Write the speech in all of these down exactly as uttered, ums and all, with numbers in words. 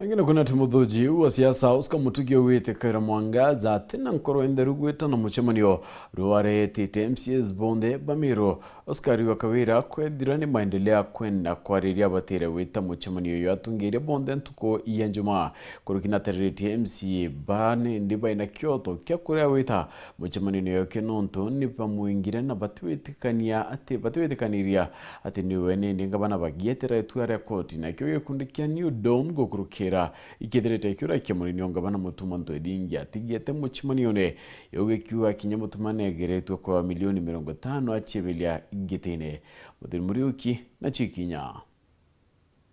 Angina kuna ti muthuji wa siasa Oscar Mutugi augite Kawira Mwangaza atina nkoro ntheru gwitana mucemanio rwaretite M C As bonthe ba Meru. Oscar ariuga Kawira kwethira ni maendelea kwenda kwariria abatire gwita mucemanio uyu atungiire bonthe ntuku ya Njumaa. Kuruki natariritie M C A ba nindi baina kioto kia kuria gwita mucemanio uyu nontu ni bamwingire na batiwitikania ati batiwitikaniria ati niwe nindi ngavana bagietera itua ria koti, nakio gikundi kia New Dawn gukurukira ikithirite kiura kia munini wa ngavana Mutuma M'Ethingia atigite mucemanione, yau gikiuga kinya Mutuma negeretwe kwa milioni mirongo itano acibiria gitine. Muthuri Muriuki na Chikinya.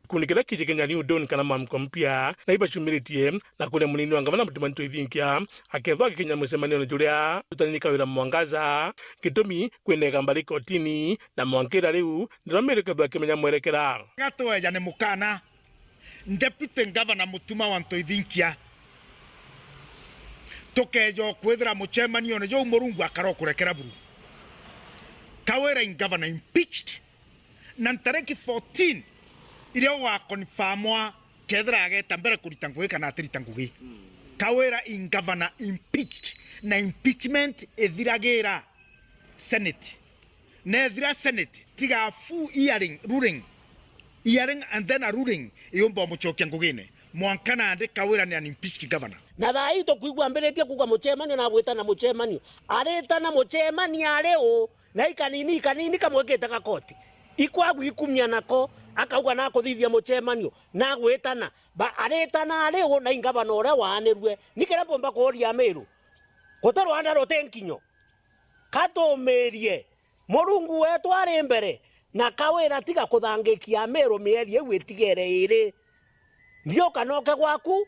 Gikundi kiria kiji Kenya New Dawn kana Mwamko Mpya, na ibacumiritie na kuria munini wa ngavana Mutuma M'Ethingia akethwa agikinya mucemanione juria jutani ni Kawira Mwangaza. Gitumi kwina igamba ri kotini, na mwankira riu ndirwa Meru kethwa akimenya mwerekera. Gatweja ni mukana Deputy Governor Mutuma wa M'Ethingia, tukeja kwithira mucemanione juu Murungu akarokurekera buru. Kawira in governor impeached, na ntariki fourteen iria ugakonfamwa kethira ageta mbere kurita ngugi kana atirita ngugi. Kawira in governor impeached, na impeachment ithiragira Senate. Nethira Senate tiga a full hearing, ruling, hearing and then a ruling, yumba umucokia ngugine. Mwanka nandi Kawira ni an impeached governor. Na thaa ii tukwigua ambiritie kuuga mucemanio na gwitana mucemanio. Aritana mucemanio ari u? Na ikanini ikanini kamwikite gakoti. Ikwagu ikumia nako, akauga nakuthithia mucemanio, na gwitana. Ba aritana ari u na ingavana uria waanirue. Ni kiria mbumba kuuria Amiru. Guti rwanda ruti nkinyo. Katumirie. Murungu wetu ari mbere, na Kawira tiga kuthangikia Amiru mieri iu itigere iri. Thiuka noke gwaku,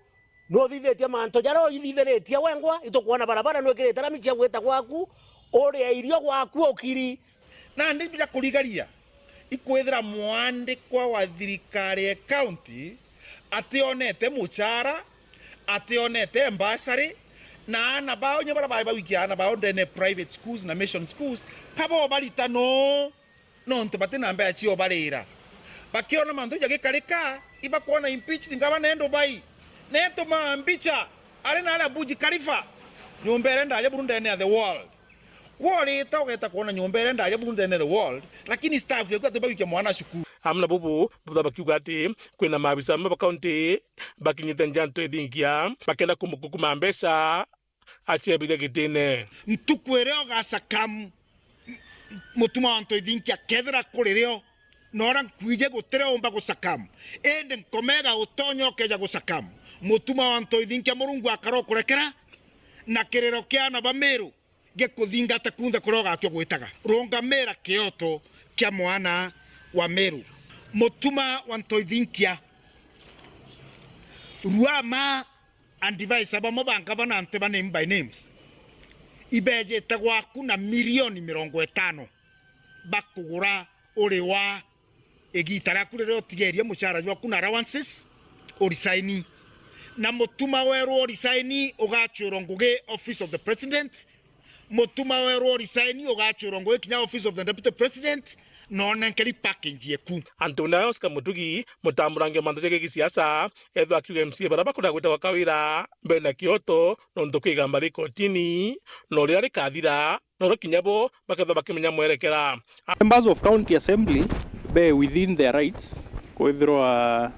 nuthithitie mantu jaria uithithiritie wengwa, itukwona barabara nwikirite rami cia gwita gwaku, uria irio gwaku ukiri. Nandi bia kurigaria, ikwithira mwandikwa wa thirikari ya county ationete muchara, ationete bursary, na aana bao nyo baria bai bagwikia aana bao ndene private schools na mission schools, kabo barita no, nontu bati na mbeca cio barira. Bakiona mantu jagikarika, ibakwona impeached ngavana e Dubai. Netumaa mbicha, ari na aria Burj Khalifa, nyomba iria ndaja buru ndene ya the world. Kworita ugeta kwona nyomba iria ndaja buru ndene the world, lakini staff yaku ati bawikia mwana cukuru. Amwe na bubu, butha bakiuga ati kwina maabisa amwe ba kaunti bakinyite nja M'Ethingia bakenda kumukukuma mbeca aciebire gitine. Ntuku iria ugacakamu Mutuma wa M'Ethingia kethira kuri rio, na uria nkwiji gutire umba gucakamu. Indi nkomega utonya ukeja gucakamu. Mutuma wa M'Ethingia Murungu akarokurekera, na kiriro kia aana ba Miru gikuthingate kunthe kuria ugatua gwitaga. Rungamira kioto kia mwana wa Miru. Mutuma wa M'Ethingia, ruama advisor bamwe ba ngavana nti ba name by names, ibejite gwaku na milioni mirongo itano bakugura uriwa. Igita riaku riria utigerie mucara jwaku na allowances, urisaini. Na Mutuma werwo urisaini, ugacwirwo ngugi office of the president. Mutuma werwo urisaini, ugacwirwo ngugi kinya office of the deputy president, na unenkeri package yeku. Antu na Oscar Mutugi, mutamburange mantu ja gisiasa, ethwa akiuga M C A baria bakwenda gwita gwa Kawira, mbere na kioto, nontu kwi igamba ri kotini, no riria rikathira, norio kinya bo bakethwa bakimenya mwerekera. Members of County Assembly be within their rights kwithirwa,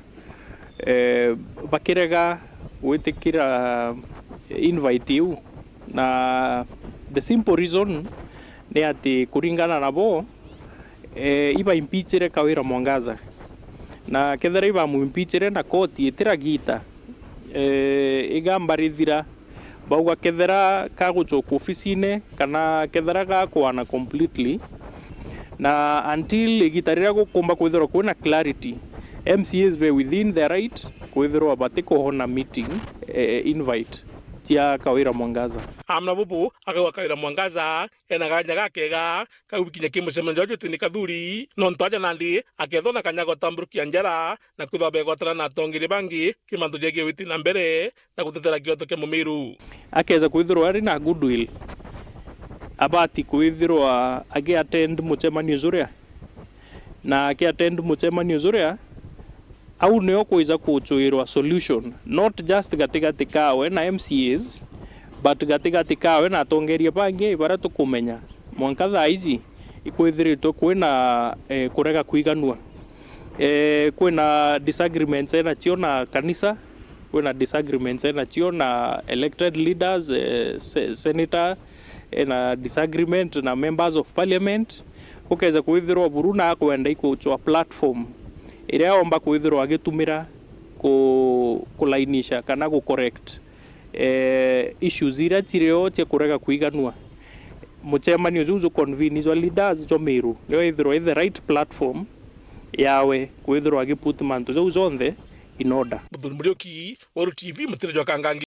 eh, bakirega gwitikira invite iu, na the simple reason ni ati kuringana na bo, eh, ibaimpeachire Kawira Mwangaza, na kethira ibamuimpeachire na koti itiragita, eh, igamba rithira, bauga kethira kagucoka ofisine kana kethira gakwana completely, na until igita riria gukumba kwithirwa kwina clarity, M C As be within their right kwithirwa batikuhona meeting, eh, invite cia Kawira Mwangaza. Amwe na bubu, akauga Kawira Mwangaza ena kanya gakega ka gwikinya ki mucemanio jwa Justin Kathuri, nontu aja nandi akethwa na kanya ga gutamburukia njara na kwithirwa begwatana na atongeri bangi ki mantu jegie witi na mbere na gutetera kioto kia Mumiru. Akeza kwithirwa ari na goodwill, abati kwithirwa agi attend mucemanio juria, na aki attend mucemanio juria, Au nio kwija kuchwirwa solution, not just gatigati kawe na M C As, but gatigati kawe na atongeria bangi baria tukumenya. Mwanka thaa iji ikwithiritwe kwina, eh, kurega kwiganua. Eh, kwina disagreements enachio na kanisa, kwina disagreements enachio na elected leaders, eh, se-, senator, ena disagreement na members of parliament, ukeja kwithirwa buru na akwenda ikuchwa platform iria omba kwithirwa agitumira ku-, kulainisha kana ku correct, eh, issues iria cirio cia kurega kwiganua. Mucemanio juu ju convene jwa leaders jwa Meru nio ithirwa i the right platform yawe kwithirwa agi put mantu jau jonthe in order. Muthuri Muriuki, Weru T V, Mutira jwa Kangangi.